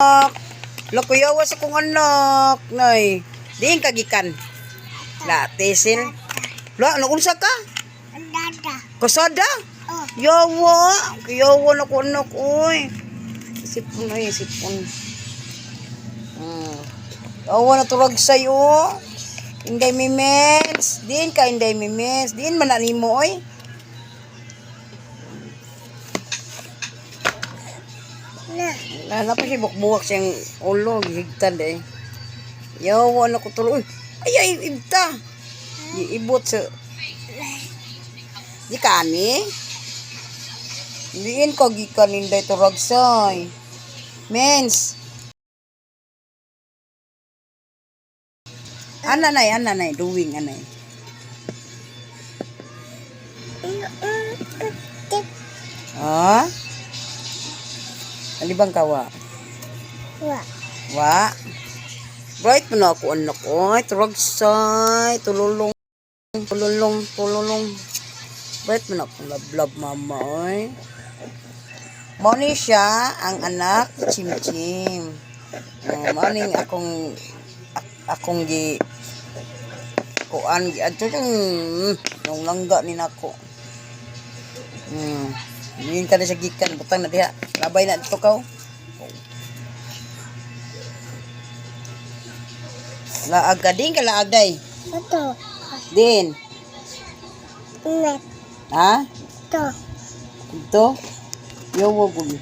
Hala, kuyawa sa kong anak. Nay. Diin ka gikan. La, tesil. La, naunsa ka? Dada. Kasada? Oh. Yawa. Yawa na ko anak, oy. Sipon, ay, sipon. Yawa na turag sa'yo. Inday mimens. Diin ka, inday mimens. Diin man na nimo, oy. Na. Lala pa siya bukbuwak siyang ulo, gihigtan eh. Yawa na ko tuloy. Uy, ay, ay, ibta. Iibot sa. Di kani? Diin ko gikan inday turagsay. Mens. Ana nay, ana nay, doing anay. Tik. Ha? Alibang kawa. Wa. Wa. Bright mo na ako anak ko. Ay, turagsay, tululong, tululong, tululong. Bright mo na akong love, mama, oy. Mao ni siya ang anak, Chim Chim. Oh, mao ning akong akong gi kuan gi adto nung langga ni nako. Ngin ka na sa gikan butang na diha. Labay na dito kaw. Laag ka din ka laag day. Ito. Din. Na. Ha? Ito. Ito. Yowo gud.